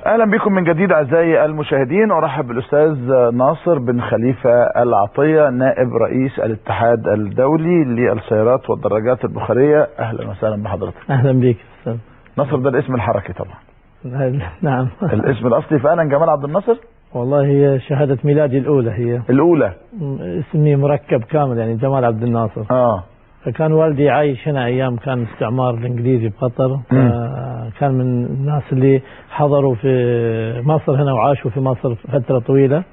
اهلا بكم من جديد اعزائي المشاهدين. ارحب بالاستاذ ناصر بن خليفة العطية، نائب رئيس الاتحاد الدولي للسيارات والدراجات البخاريه. اهلا وسهلا بحضرتك. اهلا بك استاذ ناصر. ده الاسم الحركي طبعا. نعم. الاسم الاصلي فعلا جمال عبد الناصر. والله هي شهادة ميلادي الاولى، هي الاولى. اسمي مركب كامل يعني جمال عبد الناصر. فكان والدي عايش هنا ايام كان الاستعمار الانجليزي بقطر، كان من الناس اللي حضروا في مصر هنا وعاشوا في مصر فترة طويلة.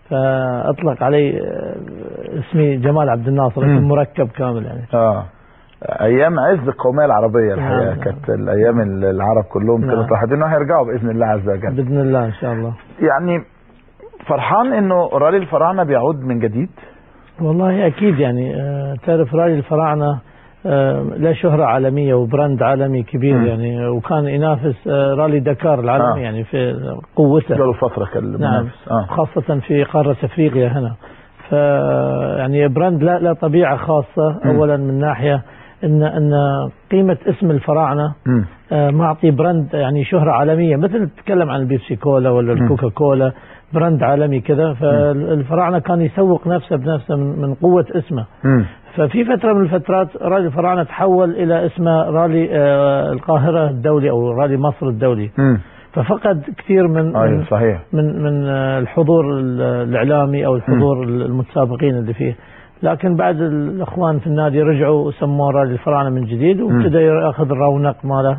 فاطلق علي اسمي جمال عبد الناصر، اسم مركب كامل يعني. ايام عز القومية العربية الحقيقة. نعم. كانت الايام العرب كلهم كانوا متوحدين وهيرجعوا باذن الله عز وجل. باذن الله ان شاء الله. يعني فرحان انه رالي الفراعنة بيعود من جديد؟ والله اكيد يعني، تعرف رالي الفراعنة له شهرة عالمية و brand عالمي كبير. يعني وكان ينافس رالي دكار العالمي. يعني في قوته له فترة كان المنافس. نعم. خاصة في قارة افريقيا هنا. ف يعني brand لا طبيعة خاصة. اولا من ناحية ان قيمة اسم الفراعنة معطي brand يعني شهرة عالمية، مثل تتكلم عن البيبسي كولا ولا الكوكا كولا، brand عالمي كذا. فالفراعنة كان يسوق نفسه بنفسه من قوة اسمه. ففي فترة من الفترات رالي الفراعنة تحول إلى اسمه رالي القاهرة الدولي أو رالي مصر الدولي. ففقد كثير من صحيح. من الحضور الإعلامي أو الحضور المتسابقين اللي فيه. لكن بعد الأخوان في النادي رجعوا وسموه رالي الفراعنة من جديد، وابتدى يأخذ الرونق ماله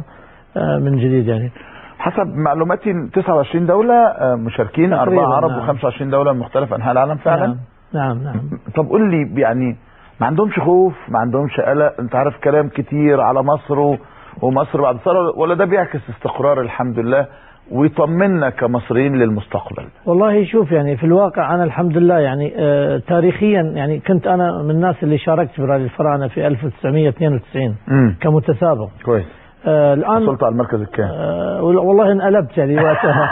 من جديد. يعني حسب معلوماتي 29 دولة مشاركين، 4 عرب. نعم. و25 دولة من مختلف أنحاء العالم فعلا. نعم نعم نعم. طب قول لي يعني ما عندهمش خوف، ما عندهمش قلق؟ أنت عارف كلام كتير على مصر ومصر بعد الثورة، ولا ده بيعكس استقرار الحمد لله ويطمنا كمصريين للمستقبل؟ والله شوف يعني في الواقع أنا الحمد لله يعني تاريخيا يعني كنت أنا من الناس اللي شاركت في رالي الفراعنة في 1992 كمتسابق. كويس. الآن وصلت على المركز الكام؟ والله انقلبت يعني وقتها.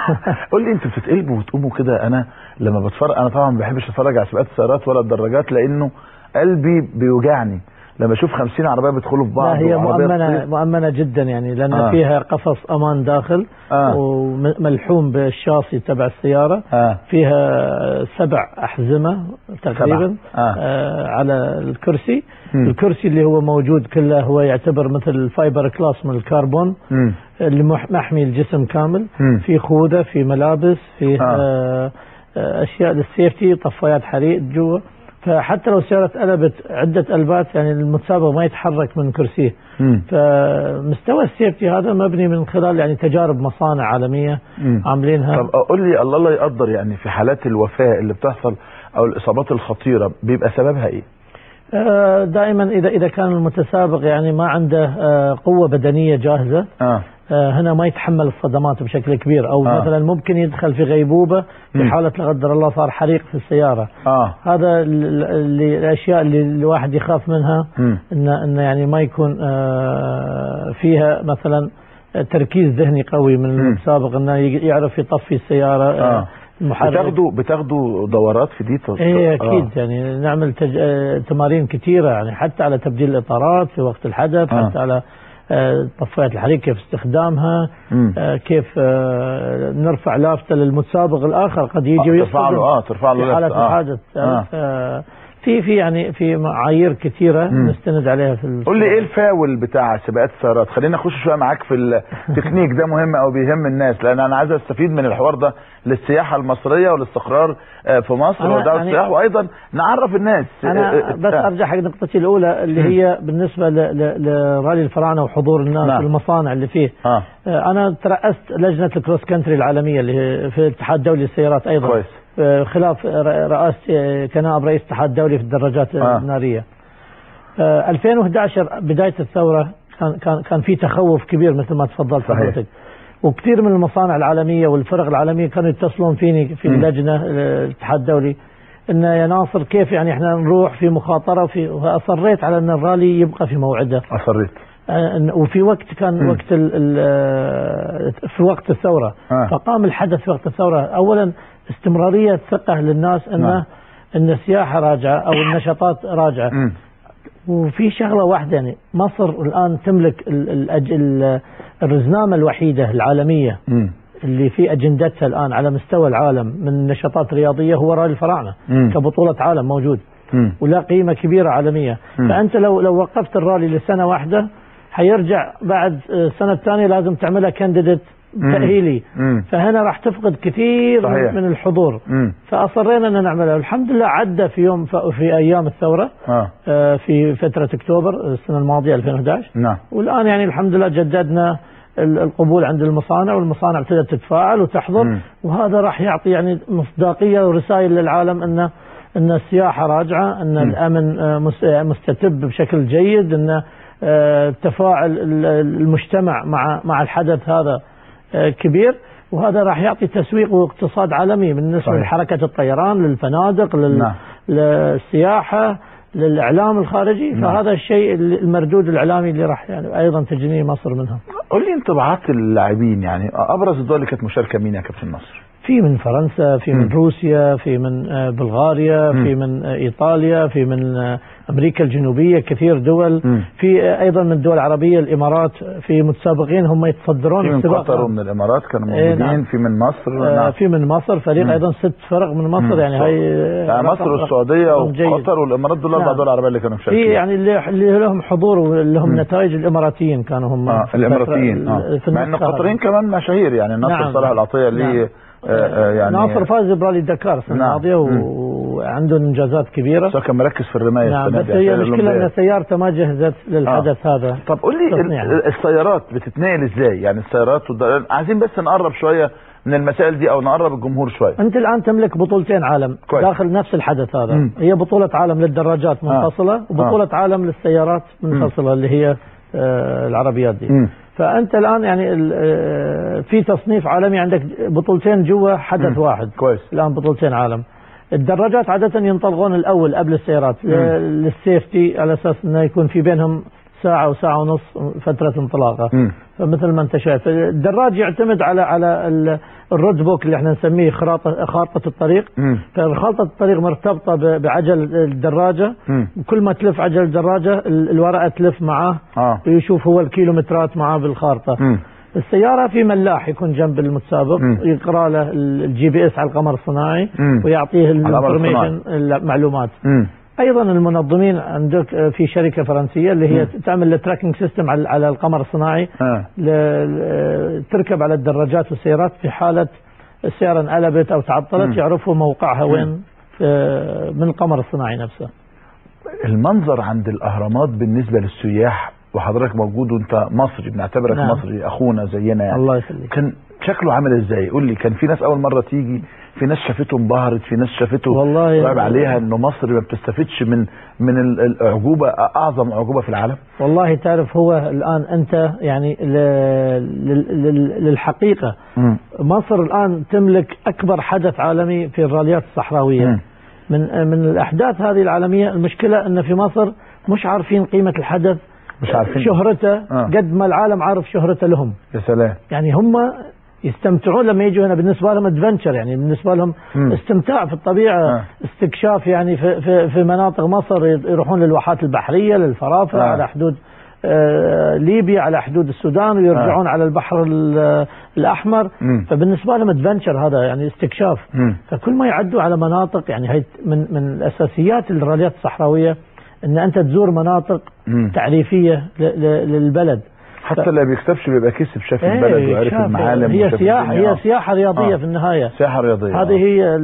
قول لي انتوا بتتقلبوا وتقوموا كده؟ انا لما بتفرج، انا طبعا ما بحبش اتفرج على سباقات السيارات ولا الدراجات لانه قلبي بيوجعني لما اشوف 50 عربية بيدخلوا في بعض. لا هي مؤمنة، مؤمنة جدا يعني، لان فيها قفص امان داخل. وملحوم بالشاصي تبع السيارة. فيها 7 احزمة تقريبا. على الكرسي. الكرسي اللي هو موجود كله هو يعتبر مثل الفايبر كلاس من الكربون. اللي محمي الجسم كامل. في خوذه، في ملابس، في اشياء لل safety، طفايات حريق جوا. فحتى لو السيارة اتقلبت عدة قلبات يعني المتسابق ما يتحرك من كرسيه. فمستوى ال safety هذا مبني من خلال يعني تجارب مصانع عالمية. عاملينها. طب قول لي الله لا يقدر يعني في حالات الوفاة اللي بتحصل أو الإصابات الخطيرة بيبقى سببها إيه؟ دائما إذا كان المتسابق يعني ما عنده قوة بدنية جاهزة. هنا ما يتحمل الصدمات بشكل كبير، او مثلا ممكن يدخل في غيبوبة في حالة لا قدر الله صار حريق في السيارة. هذا اللي الاشياء اللي الواحد يخاف منها، ان يعني ما يكون فيها مثلا تركيز ذهني قوي من المتسابق انه يعرف يطفي السيارة. بتاخدوا دورات في دي؟ ايه اكيد. يعني نعمل تمارين كثيرة يعني، حتى على تبديل الاطارات في وقت الحدث، حتى على طفايات الحريق كيف استخدامها. كيف نرفع لافتة للمتسابق الآخر قد يجي ويصطدم. ترفع له في حالة الحادث. في يعني في معايير كثيرة نستند عليها في. قول لي ايه الفاول بتاع سباقات السيارات؟ خلينا اخش شوية معاك في التكنيك ده، مهم او بيهم الناس، لان انا عايز استفيد من الحوار ده للسياحة المصرية والاستقرار في مصر ودعوة يعني السياح، وايضا نعرف الناس. انا بس ارجع حق نقطتي الاولى اللي هي بالنسبة لرالي الفراعنة وحضور الناس. نعم. والمصانع اللي فيه. انا ترأست لجنة ال cross country العالمية اللي في الاتحاد الدولي للسيارات ايضا. كويس. خلاف رئاستي كنائب رئيس الاتحاد الدولي في الدراجات النارية. 2011 بداية الثورة كان في تخوف كبير مثل ما تفضلت حضرتك، وكثير من المصانع العالمية والفرق العالمية كانوا يتصلون فيني في اللجنة الاتحاد الدولي ان يا ناصر كيف يعني احنا نروح في مخاطره في، فاصريت على ان الرالي يبقى في موعده. اصريت. وفي وقت كان وقت في وقت الثورة. فقام الحدث في وقت الثورة. اولا استمرارية ثقة للناس ان ان السياحة راجعه او النشاطات راجعه. وفي شغله واحدة يعني مصر الان تملك الرزنامه الوحيدة العالمية. اللي في اجندتها الان على مستوى العالم من نشاطات رياضية هو رالي الفراعنة كبطوله عالم موجود ولا قيمة كبيرة عالمية. فانت لو وقفت الرالي لسنه واحدة حيرجع بعد السنة الثانية لازم تعملها candidate تاهيلي، فهنا راح تفقد كثير صحيح. من الحضور. فاصرينا ان نعملها، الحمد لله عدى في يوم في ايام الثورة في فترة اكتوبر السنة الماضية 2011. نعم. والان يعني الحمد لله جددنا القبول عند المصانع، والمصانع ابتدت تتفاعل وتحضر. وهذا راح يعطي يعني مصداقية ورسائل للعالم ان السياحة راجعه، ان الامن مستتب بشكل جيد، ان تفاعل المجتمع مع الحدث هذا كبير، وهذا راح يعطي تسويق واقتصاد عالمي بالنسبة لحركة الطيران، للفنادق، للسياحة، للإعلام الخارجي. فهذا الشيء المردود الإعلامي اللي راح يعني أيضا تجنيه مصر منها. قول لي انطباعات اللاعبين، يعني أبرز الدول اللي كانت مشاركة مين يا كابتن ناصر؟ في من فرنسا، في من روسيا، في من بلغاريا، في من إيطاليا، في من أمريكا الجنوبية، كثير دول. في أيضا من الدول العربية، الإمارات، في متسابقين هم يتصدرون في من قطر ومن الإمارات كانوا موجودين. نعم. في من مصر. نعم. في من مصر فريق أيضا 6 فرق من مصر. يعني هاي مصر والسعودية وقطر والإمارات دول 4 دول عربية اللي كانوا مشاركين. في يعني اللي لهم حضور واللي لهم نتائج الإماراتيين كانوا هم الإماراتيين. مع أن القطريين كمان مشاهير، يعني ناصر صالح العطية اللي يعني ناصر فاز برالي دكار السنة الماضية وعنده انجازات كبيرة. بس كان مركز في الرماية. نعم. بس هي المشكلة ان سيارته ما جهزت للحدث هذا. طب قول لي السيارات بتتنقل ازاي؟ يعني السيارات عايزين بس نقرب شوية من المسائل دي او نقرب الجمهور شوية. انت الان تملك بطولتين عالم كويس. داخل نفس الحدث هذا. هي بطوله عالم للدراجات منفصلة وبطولة عالم للسيارات منفصلة اللي هي العربيات دي. فأنت الآن يعني في تصنيف عالمي، عندك بطولتين جوا حدث واحد. كويس. الآن بطولتين عالم. الدراجات عادة ينطلقون الأول قبل السيارات لل safety، على أساس أنه يكون في بينهم ساعة وساعة ونص فترة انطلاقة. فمثل ما أنت شايف الدراج يعتمد على ال road book اللي احنا نسميه خارطة الطريق. فخارطة الطريق مرتبطة بعجل الدراجة. كل ما تلف عجل الدراجة الورقة تلف معاه. ويشوف هو الكيلومترات معاه بالخارطة. السيارة في ملاح يكون جنب المتسابق يقرأ له ال GPS على القمر الصناعي ويعطيه ال information المعلومات. ايضا المنظمين عندك في شركة فرنسية اللي هي تعمل ال tracking system على القمر الصناعي. تركب على الدراجات والسيارات في حاله السيارة انقلبت او تعطلت يعرفوا موقعها وين من القمر الصناعي نفسه. المنظر عند الاهرامات بالنسبة للسياح، وحضرتك موجود وانت مصري، بنعتبرك نعم. مصري اخونا زينا يعني. الله يخليك. كان شكله عامل ازاي؟ قول لي، كان في ناس اول مرة تيجي، في ناس شافته انبهرت، في ناس شافته صعب عليها انه مصر ما بتستفدش من الاعجوبه، اعظم اعجوبة في العالم. والله تعرف هو الان انت يعني للحقيقة مصر الان تملك اكبر حدث عالمي في الراليات الصحراوية. من الاحداث هذه العالمية، المشكلة ان في مصر مش عارفين قيمة الحدث، مش عارفين شهرته قد ما العالم عارف شهرته لهم. يا سلام. يعني هم يستمتعون لما يجوا هنا، بالنسبة لهم adventure، يعني بالنسبة لهم استمتاع في الطبيعة، استكشاف يعني في في في مناطق مصر، يروحون للواحات البحرية، للفرافره، على حدود ليبيا، على حدود السودان، ويرجعون على البحر الاحمر. فبالنسبه لهم adventure هذا يعني استكشاف. فكل ما يعدوا على مناطق، يعني هي من الاساسيات الراليات الصحراوية ان انت تزور مناطق تعريفية للبلد. حتى اللي بيكسبش بيبقى كسب، شاف البلد وعرف المعالم. هي سياحة، هي سياحة رياضية في النهاية. سياحة رياضية، هذه هي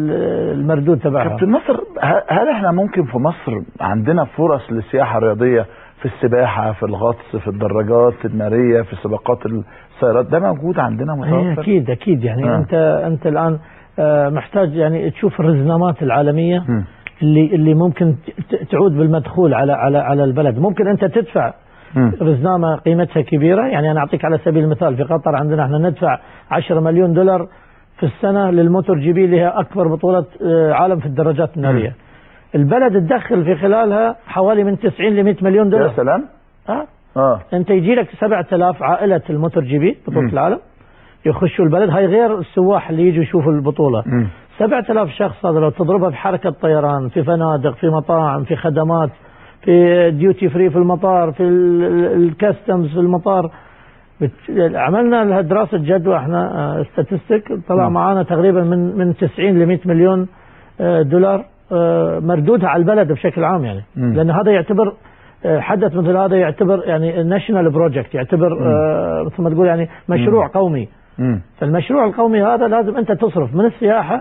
المردود تبعها. كابتن ناصر، هل احنا ممكن في مصر عندنا فرص للسياحة الرياضية في السباحة، في الغطس، في الدراجات النارية، في سباقات السيارات؟ ده موجود عندنا متوفر؟ اكيد اكيد. يعني انت الان محتاج يعني تشوف الرزنامات العالمية اللي ممكن تعود بالمدخول على على على البلد. ممكن انت تدفع رزنامه قيمتها كبيرة، يعني انا اعطيك على سبيل المثال في قطر عندنا احنا ندفع 10 مليون دولار في السنة لل MotoGP اللي هي اكبر بطوله عالم في الدراجات النارية. البلد تدخل في خلالها حوالي من 90 ل 100 مليون دولار. يا سلام. انت يجي لك 7000 عائلة ال MotoGP بطوله العالم يخشوا البلد، هاي غير السواح اللي يجوا يشوفوا البطولة. 7000 شخص هذا لو تضربها في حركة طيران، في فنادق، في مطاعم، في خدمات، في duty free في المطار، في ال customs في المطار، عملنا لها دراسة جدوى احنا statistic، طلع معانا تقريبا من 90 ل 100 مليون دولار مردودها على البلد بشكل عام يعني. لأن هذا يعتبر حدث مثل هذا يعتبر يعني national project، يعتبر مثل ما تقول يعني مشروع قومي. فالمشروع القومي هذا لازم أنت تصرف من السياحة،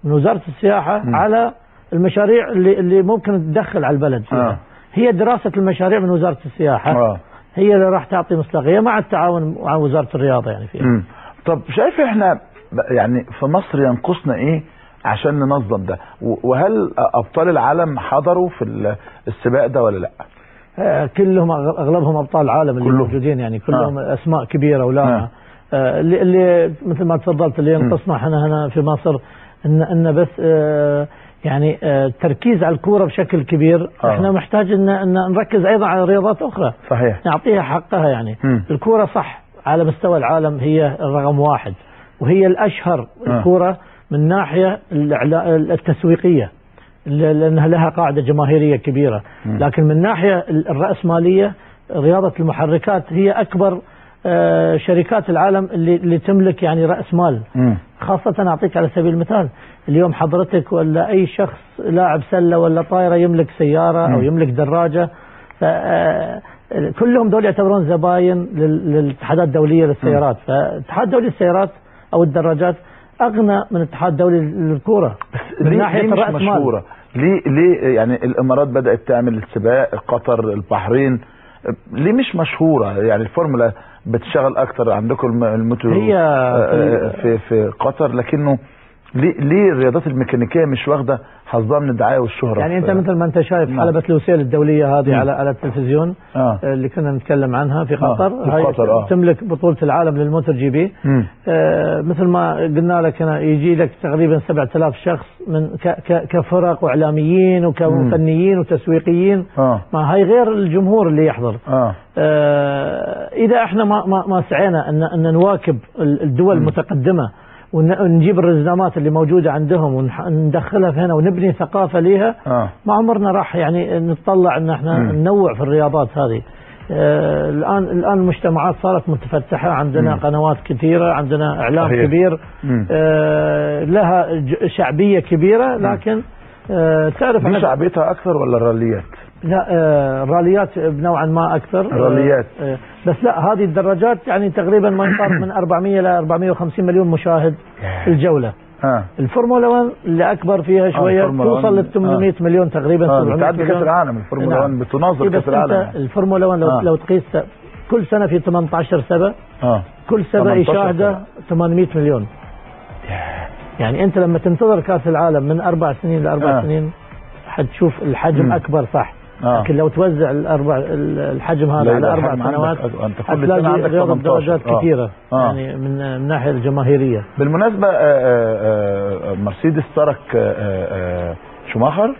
من وزارة السياحة على المشاريع اللي ممكن تدخل على البلد فيها. هي دراسة المشاريع من وزارة السياحة هي اللي راح تعطي مصداقية مع التعاون مع وزارة الرياضة يعني فيها. طب شايف احنا يعني في مصر ينقصنا ايه عشان ننظم ده؟ وهل ابطال العالم حضروا في السباق ده ولا لا؟ كلهم، اغلبهم ابطال العالم اللي موجودين يعني، كلهم اسماء كبيرة ولامعة. اللي مثل ما تفضلت اللي ينقصنا احنا هنا في مصر ان بس يعني التركيز على الكورة بشكل كبير. احنا محتاج ان نركز ايضا على رياضات اخرى. صحيح. نعطيها حقها يعني. الكورة صح على مستوى العالم هي الرقم واحد وهي الاشهر الكورة من ناحية التسويقية لانها لها قاعدة جماهيرية كبيرة، لكن من ناحية الراسمالية رياضة المحركات هي اكبر شركات العالم اللي تملك يعني راس مال. خاصة اعطيك على سبيل المثال اليوم حضرتك ولا اي شخص لاعب سله ولا طايره يملك سيارة او يملك دراجة، كلهم دول يعتبرون زباين للاتحادات الدولية للسيارات. فالاتحاد الدولي للسيارات او الدراجات اغنى من الاتحاد الدولي للكورة من ناحية الراس مال. ليه يعني الامارات بدات تعمل السباق، قطر، البحرين، ليه مش مشهورة؟ يعني الفورمولا بتشتغل اكتر عندكم الموتور هي في قطر، لكنه ليه الرياضات الميكانيكية مش واخده حظها من الدعاية والشهرة؟ يعني انت مثل ما انت شايف حلبة لوسيل الدولية هذه على التلفزيون اللي كنا نتكلم عنها في قطر، هاي قطر تملك بطوله العالم لل MotoGP. مثل ما قلنا لك هنا يجي لك تقريبا 7000 شخص من كفرق واعلاميين وكفنيين وتسويقيين، ما هاي غير الجمهور اللي يحضر. اذا احنا ما سعينا ان نواكب الدول المتقدمة ونجيب الرزنامات اللي موجودة عندهم وندخلها في هنا ونبني ثقافة ليها، ما عمرنا راح يعني نتطلع ان احنا ننوع في الرياضات هذه. الان المجتمعات صارت متفتحة، عندنا قنوات كثيرة، عندنا اعلام كبير، لها شعبية كبيرة، لكن تعرف دي شعبيتها اكثر ولا الراليات؟ لا، الراليات نوعا ما اكثر. الراليات بس لا، هذه الدراجات يعني تقريبا ما يقارب من 400 الى 450 مليون مشاهد في الجولة. الفورمولا 1 اللي اكبر فيها شوية توصل ل 800 مليون تقريبا، 700 بتعدي كاس العالم. الفورمولا 1 بتناظر كاس العالم. الفورمولا 1 لو تقيس كل سنة في 18 سبق، كل سبق يشاهده 800 مليون. يعني انت لما تنتظر كاس العالم من 4 سنين ل4 سنين حتشوف الحجم اكبر، صح؟ لكن لو توزع الحجم هذا على 4 سنوات هتلاقي رياضة درجات كثيرة يعني من الناحية الجماهيرية. بالمناسبة مرسيدس ترك شوماخر،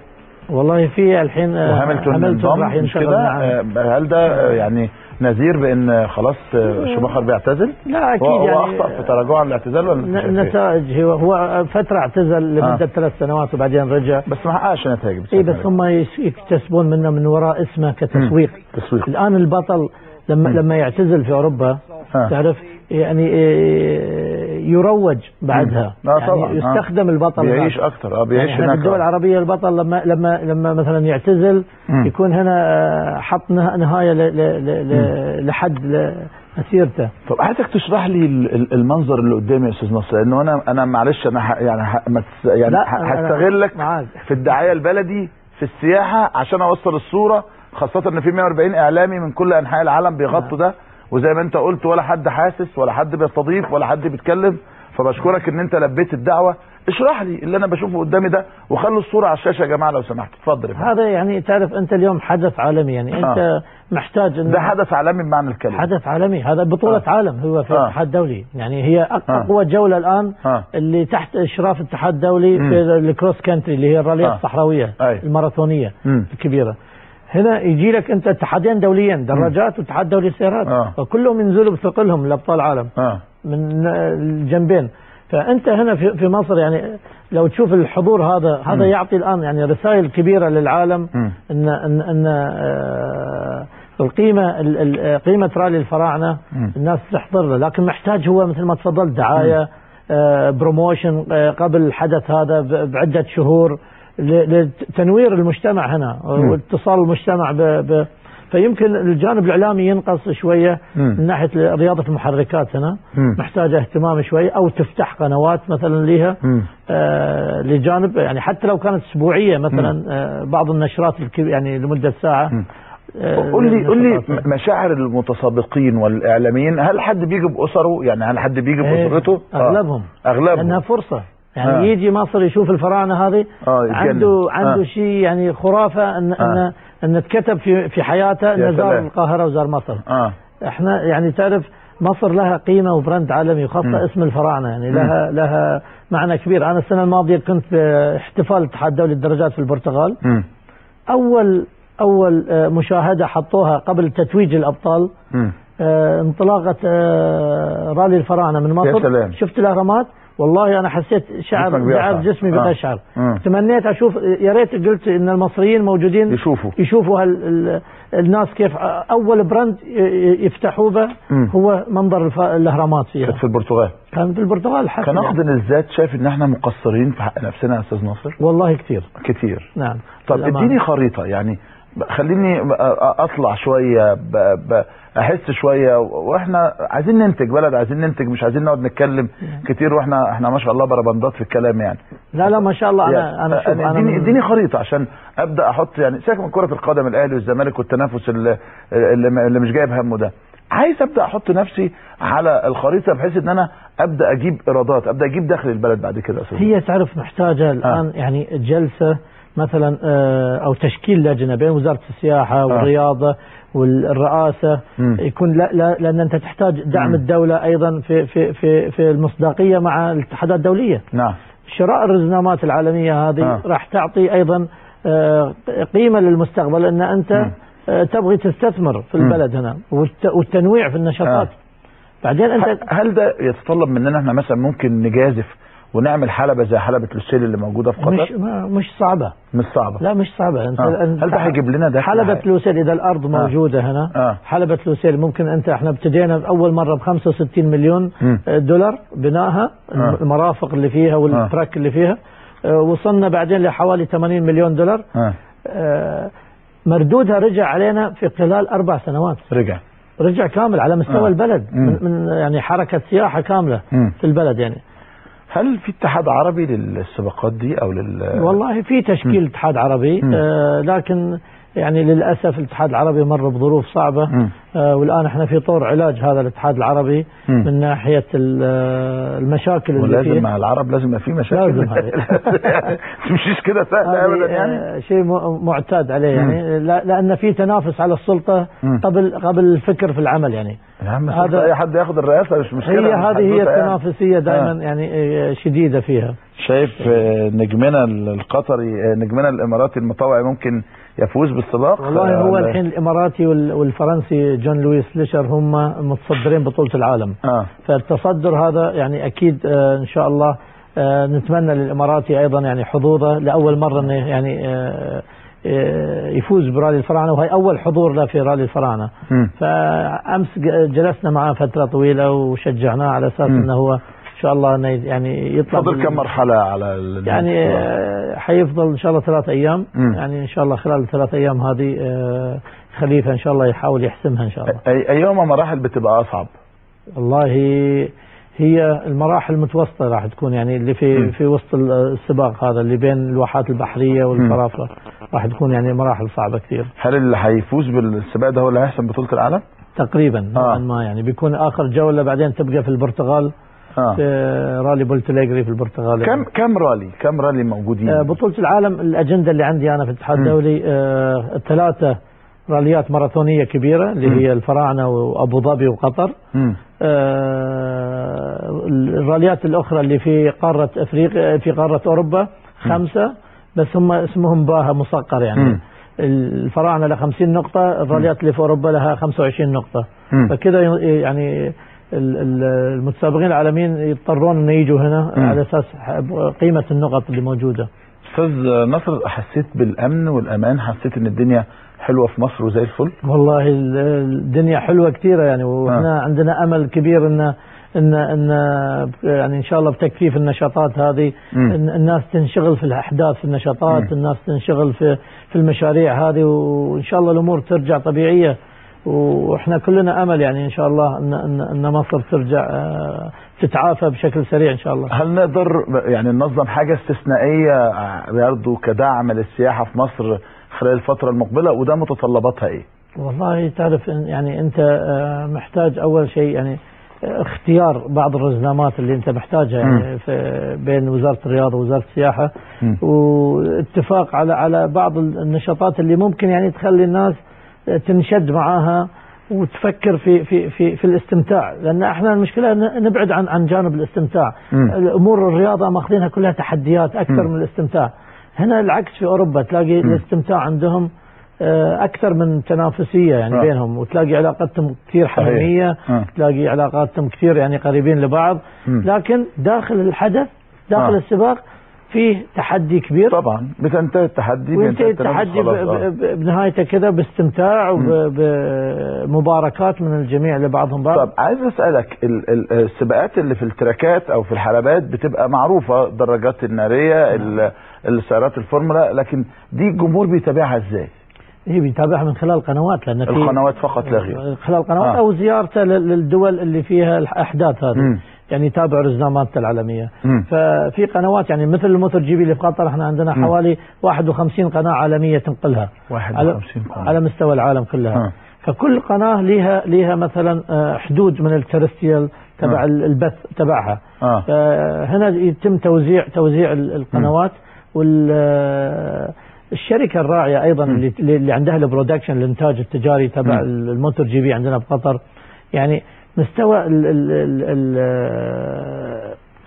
والله في الحين وهامilton راح ينشغل معاه. هل ده يعني نذير بان خلاص شوماخر بيعتزل؟ لا اكيد، يعني هو اخطا في تراجعه عن الاعتزال ولا النتائج؟ هو فترة اعتزل لمدة 3 سنوات وبعدين رجع، بس ما حققش نتائج. اي بس هم يكتسبون منه من وراء اسمه كتسويق. تسويق. الان البطل لما يعتزل في اوروبا تعرف يعني يروج بعدها، يعني يستخدم البطل، بيعيش اكثر، بيعيش يعني هناك. في الدول العربية البطل لما مثلا يعتزل يكون هنا حط نهاية لحد مسيرته. طب عايزك تشرح لي المنظر اللي قدامي يا استاذ نصر، لانه انا معلش انا يعني هستغلك في الدعاية البلدي في السياحة عشان اوصل الصورة، خاصة ان في 140 اعلامي من كل انحاء العالم بيغطوا ده، وزي ما انت قلت ولا حد حاسس ولا حد بيستضيف ولا حد بيتكلم. فبشكرك ان انت لبيت الدعوة. اشرح لي اللي انا بشوفه قدامي ده، وخلوا الصورة على الشاشة يا جماعة لو سمحت. اتفضل. هذا يعني تعرف انت اليوم حدث عالمي، يعني انت محتاج ان ده حدث عالمي بمعنى الكلمة، حدث عالمي، هذا بطوله عالم، هو في الاتحاد الدولي، يعني هي اقوى جولة الان اللي تحت اشراف الاتحاد الدولي في ال cross country اللي هي الراليات الصحراوية الماراثونيه الكبيرة. هنا يجي لك انت اتحادين دوليين، دراجات واتحاد دولي سيارات، وكلهم ينزلوا بثقلهم لابطال العالم من الجنبين. فانت هنا في مصر يعني لو تشوف الحضور هذا يعطي الان يعني رسائل كبيرة للعالم ان ان ان القيمة قيمة رالي الفراعنة الناس تحضر له، لكن محتاج هو مثل ما تفضلت دعاية، promotion قبل الحدث هذا بعدة شهور لتنوير المجتمع هنا واتصال المجتمع فيمكن الجانب الإعلامي ينقص شوية من ناحية رياضة المحركات هنا، محتاجة اهتمام شوية، أو تفتح قنوات مثلا لها لجانب يعني حتى لو كانت أسبوعية مثلا بعض النشرات يعني لمدة ساعة. قول لي مشاعر المتسابقين والإعلاميين، هل حد بيجي بأسره؟ يعني هل حد بيجي بأسرته؟ أغلبهم لأنها فرصة يعني يجي مصر يشوف الفراعنة هذه، عنده شيء يعني خرافة أن أن اتكتب في حياته أنه زار القاهرة وزار مصر. احنا يعني تعرف مصر لها قيمة وبراند عالمي، وخاصة اسم الفراعنة يعني لها معنى كبير. أنا السنة الماضية كنت في احتفال الاتحاد الدولي للدراجات في البرتغال. أول مشاهدة حطوها قبل تتويج الأبطال انطلاقة رالي الفراعنة من مصر. شفت الأهرامات، والله أنا حسيت شعر جسمي بقشعر. تمنيت أشوف، يا ريت قلت إن المصريين موجودين يشوفوا الناس كيف أول brand يفتحوه به هو منظر الأهرامات فيها. كانت في البرتغال. كان في البرتغال. كنقد للذات، شايف إن إحنا مقصرين في حق نفسنا يا أستاذ ناصر؟ والله كثير كثير. نعم. طب اديني خريطة، يعني خليني اطلع شوية، احس شوية، واحنا عايزين ننتج بلد، عايزين ننتج، مش عايزين نقعد نتكلم كتير، واحنا ما شاء الله بربندات في الكلام يعني. لا لا ما شاء الله. يعني انا شوف، انا اديني خريطة عشان ابدا احط، يعني سيبك من كره القدم، الاهلي والزمالك والتنافس اللي مش جايب همه ده، عايز ابدا احط نفسي على الخريطة بحيث ان انا ابدا اجيب ايرادات، ابدا اجيب دخل البلد بعد كده. هي تعرف محتاجه الان يعني جلسه مثلا او تشكيل لجنة بين وزارة السياحة والرياضة والرئاسه، يكون لا لا، لان انت تحتاج دعم الدولة ايضا في في في في المصداقية مع الاتحادات الدولية. نعم. شراء الرزنامات العالمية هذه راح تعطي ايضا قيمة للمستقبل، ان انت تبغي تستثمر في البلد هنا والتنويع في النشاطات. بعدين انت هل ده يتطلب مننا احنا مثلا ممكن نجازف ونعمل حلبة زي حلبة لوسيل اللي موجودة في قطر؟ مش صعبة. مش صعبة. لا مش صعبة. انت هل ده هيجيب لنا ده؟ حلبة لوسيل إذا الأرض موجودة هنا. حلبة لوسيل ممكن أنت، احنا ابتدينا أول مرة ب 65 مليون دولار بنائها، المرافق اللي فيها وال track اللي فيها، وصلنا بعدين لحوالي 80 مليون دولار. مردودها رجع علينا في خلال 4 سنوات. رجع كامل على مستوى البلد، من يعني حركة سياحة كاملة في البلد يعني. هل في اتحاد عربي للسباقات دي او والله في تشكيل اتحاد عربي، لكن يعني للاسف الاتحاد العربي مر بظروف صعبة، والان احنا في طور علاج هذا الاتحاد العربي من ناحية المشاكل اللي فيه. ولازم مع العرب لازم يبقى في مشاكل، لازم هذه مش كده سهل ابدا يعني، شيء معتاد عليه يعني، لان في تنافس على السلطة قبل الفكر في العمل يعني. هذا اي حد ياخد الرئاسة مش مشكلة، هي هذه هي التنافسية دائما يعني شديدة فيها. شايف نجمنا القطري، نجمنا الاماراتي المطوعي ممكن يفوز بالسباق؟ والله هو الحين الاماراتي والفرنسي جون لويس ليشر هم متصدرين بطوله العالم. فالتصدر هذا يعني اكيد ان شاء الله نتمنى للاماراتي ايضا يعني حظوظه لاول مرة انه يعني يفوز برالي الفراعنة، وهي اول حضور له في رالي الفراعنة. فامس جلسنا معاه فترة طويلة وشجعناه على اساس انه هو ان شاء الله انه يعني يطلع. فضل كم مرحلة على يعني حيفضل ان شاء الله 3 ايام. يعني ان شاء الله خلال 3 ايام هذه خليفة ان شاء الله يحاول يحسمها ان شاء الله. ايهما مراحل بتبقى اصعب؟ والله هي المراحل المتوسطة راح تكون، يعني اللي في وسط السباق هذا اللي بين الواحات البحرية والفرافره راح تكون يعني مراحل صعبة كثير. هل اللي هيفوز بالسباق ده هو اللي هيحسم بطوله العالم؟ تقريبا نوعا ما يعني، بيكون اخر جولة بعدين تبقى في البرتغال. في رالي بولتليغري في البرتغال. كم رالي موجودين؟ بطولة العالم الأجندة اللي عندي أنا في الاتحاد الدولي 3 راليات ماراثونية كبيرة اللي هي الفراعنة وأبو ظبي وقطر. الراليات الأخرى اللي في قارة أفريقيا، في قارة أوروبا 5 بس هم اسمهم باها مصقر يعني. الفراعنة لها 50 نقطة، الراليات اللي في أوروبا لها 25 نقطة. فكذا يعني المتسابقين العالميين يضطرون انه يجوا هنا على اساس قيمة النقط اللي موجودة. استاذ نصر، حسيت بالامن والامان؟ حسيت ان الدنيا حلوة في مصر وزي الفل؟ والله الدنيا حلوة كثيرة يعني، واحنا عندنا امل كبير ان ان ان يعني ان شاء الله بتكثيف النشاطات هذه الناس تنشغل في الاحداث، في النشاطات، الناس تنشغل في المشاريع هذه، وان شاء الله الامور ترجع طبيعية، واحنا كلنا امل يعني ان شاء الله ان ان مصر ترجع تتعافى بشكل سريع ان شاء الله. هل نقدر يعني ننظم حاجة استثنائية برضه كدعم للسياحة في مصر خلال الفترة المقبلة، وده متطلباتها ايه؟ والله تعرف يعني انت محتاج اول شيء يعني اختيار بعض الرزنامات اللي انت محتاجها يعني في بين وزارة الرياضة ووزارة السياحة، واتفاق على بعض النشاطات اللي ممكن يعني تخلي الناس تنشد معاها وتفكر في في في في الاستمتاع، لان احنا المشكلة نبعد عن جانب الاستمتاع. الامور الرياضة ماخذينها كلها تحديات اكثر من الاستمتاع. هنا العكس في اوروبا، تلاقي الاستمتاع عندهم اكثر من تنافسية يعني بينهم، وتلاقي علاقتهم كثير حميمية، تلاقي علاقاتهم كثير يعني قريبين لبعض، لكن داخل الحدث داخل السباق فيه تحدي كبير. طبعا بتنتهي التحدي، بينتهي التحدي بنهايته كذا باستمتاع وبمباركات من الجميع لبعضهم بعض. طب عايز اسالك، السباقات اللي في التراكات او في الحلبات بتبقى معروفة، الدراجات النارية، السيارات الفورمولا، لكن دي الجمهور بيتابعها ازاي؟ هي بيتابعها من خلال قنوات، لان في القنوات فقط لا غير، خلال قنوات او زيارته للدول اللي فيها الاحداث هذه، يعني يتابع رزنامات العالمية. ففي قنوات يعني مثل ال MotoGP اللي في قطر، احنا عندنا حوالي 51 قناة عالمية تنقلها، 51 قناة على مستوى العالم كلها. فكل قناة ليها مثلا حدود من ال terrestrial تبع البث تبعها. هنا يتم توزيع القنوات، والشركة الراعية أيضا اللي عندها ال production، الإنتاج التجاري تبع ال MotoGP عندنا بقطر، يعني مستوى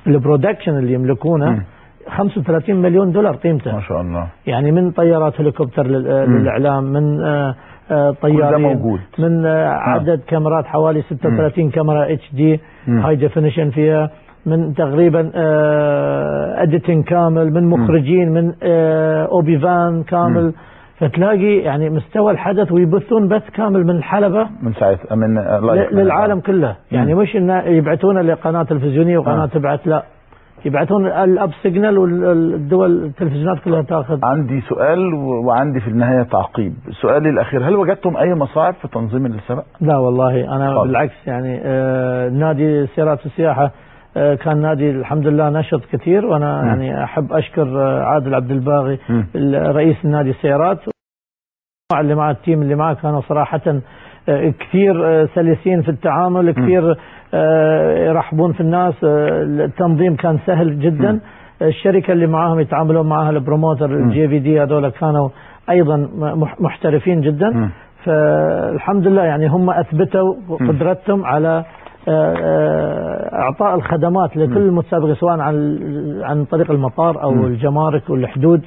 ال production اللي يملكونه 35 مليون دولار قيمته، ما شاء الله. يعني من طيارات هليكوبتر للإعلام، من طيارين موجود، من عدد كاميرات حوالي 36 كاميرا HD high definition فيها، من تقريبا editing كامل، من مخرجين، من OB van كامل. فتلاقي يعني مستوى الحدث، ويبثون بث كامل من الحلبة من ساعتها من للعالم كله. يعني مش انه يبعثونه لقناة تلفزيونية وقناة تبعت، لا، يبعثون ال up signal والدول التلفزيونات كلها تاخذ. عندي سؤال وعندي في النهاية تعقيب. سؤالي الأخير، هل وجدتم أي مصاعب في تنظيم السباق؟ لا والله أنا خالص. بالعكس يعني نادي سيارات السياحة كان نادي الحمد لله نشط كثير، وأنا يعني أحب أشكر عادل عبد الباغي رئيس النادي السيارات اللي مع ال team اللي معه، كانوا صراحة كثير سلسين في التعامل، كثير يرحبون في الناس، التنظيم كان سهل جدا. الشركة اللي معاهم يتعاملون معاها ال promoter ال JVD هذول كانوا أيضا محترفين جدا. فالحمد لله يعني هم أثبتوا قدرتهم على إعطاء الخدمات لكل المتسابقين، سواء عن طريق المطار أو الجمارك والحدود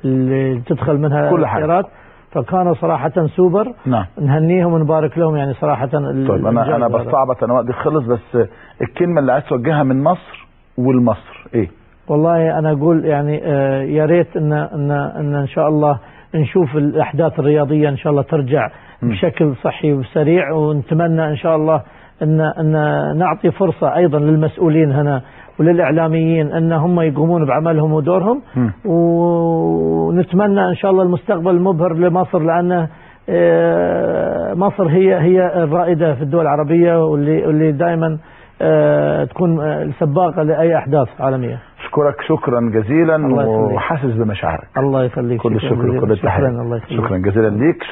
اللي تدخل منها السيارات. فكانوا صراحة سوبر. نعم. نهنيهم ونبارك لهم يعني صراحة. طيب أنا بستعبط، أنا وقتي خلص، بس الكلمة اللي عايز توجهها من مصر والمصر إيه؟ والله أنا أقول يعني يا ريت إن إن إن إن شاء الله نشوف الأحداث الرياضية إن شاء الله ترجع بشكل صحي وسريع، ونتمنى إن شاء الله إن نعطي فرصة أيضا للمسؤولين هنا وللإعلاميين أن هم يقومون بعملهم ودورهم، ونتمنى إن شاء الله المستقبل المبهر لمصر، لأن مصر هي الرائدة في الدول العربية، واللي دائما تكون السباقة لأي أحداث عالمية. أشكرك شكرا جزيلا، وحاسس بمشاعرك. الله يخليك، كل الشكر وكل التحية. شكرا، الله يخليك، شكرا جزيلا ليك.